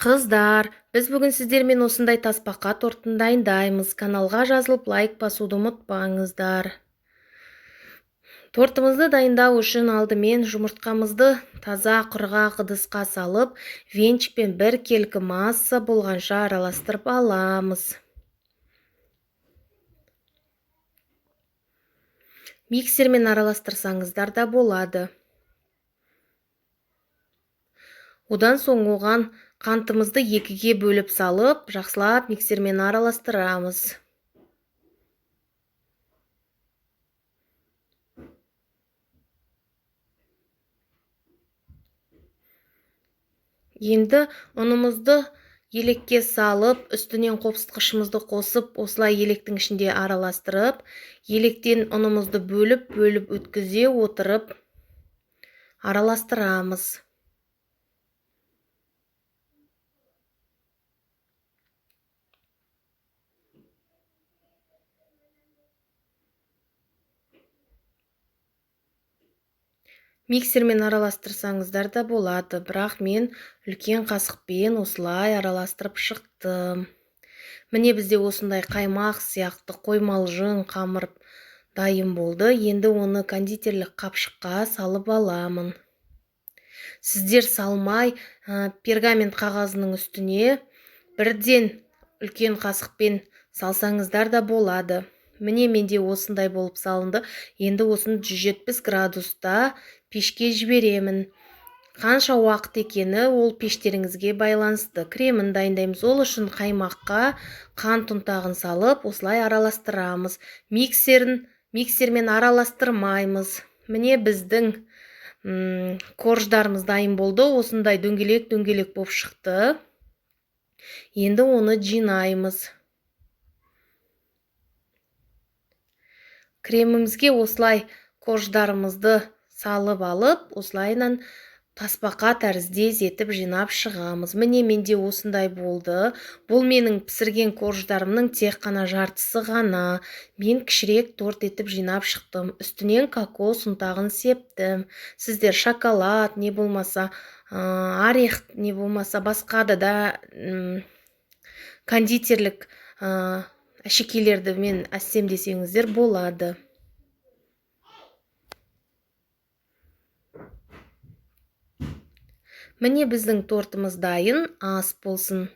Қыздар, біз бүгін сіздермен осындай тасбақа тортын дайындаймыз. Каналға жазылып, лайк басуды ұмытпаңыздар. Тортымызды дайындау үшін алдымен жұмыртқамызды таза құрғақ ыдысқа салып, венчикпен біркелкі масса болғанша араластырып аламыз. Миксермен араластырсаңыздар да болады. Одан соң оған қантымызды екіге бөліп салып, жақсылап миксермен араластырамыз. Енді ұнымызды елекке салып, үстінен қопсытқышымызды қосып, осылай електің ішінде араластырып, електен ұнымызды бөліп-бөліп өткізе отырып араластырамыз. Миксермен араластырсаңыздар да болады, бірақ мен үлкен қасықпен осылай араластырып шықтым. Міне бізде осындай қаймақ сияқты қоймалжың қамыр дайын болды. Енді оны кондитерлік қапшыққа салып аламын. Сіздер салмай, пергамент қағазының үстіне бірден үлкен қасықпен салсаңыздар да болады. Міне менде осындай болып салынды. Енді осыны 170 градуста пешке жіберемін. Қанша уақыт екені ол пештеріңізге байланысты. Кремін дайындаймыз. Ол үшін қаймаққа қант ұнтағын салып, осылай араластырамыз. Миксермен араластырмаймыз. Міне біздің корждарымыз дайын болды. Осындай дөңгелек-дөңгелек болып шықты. Енді оны жинаймыз. Кремімізге осылай корждарымызды салып алып, осылайынан тасбақа тәріздес етіп жинап шығамыз. Міне менде осындай болды. Бұл менің пісірген корждарымның тек қана жартысы ғана. Мен кішірек торт етіп жинап шықтым. Үстінен кокос ұнтағын септім. Сіздер шоколад, не болмаса, орех, не болмаса басқа да, кондитерлік, әшекейлерді мен әсем десеңіздер болады. Міне біздің тортымыз дайын, ас болсын.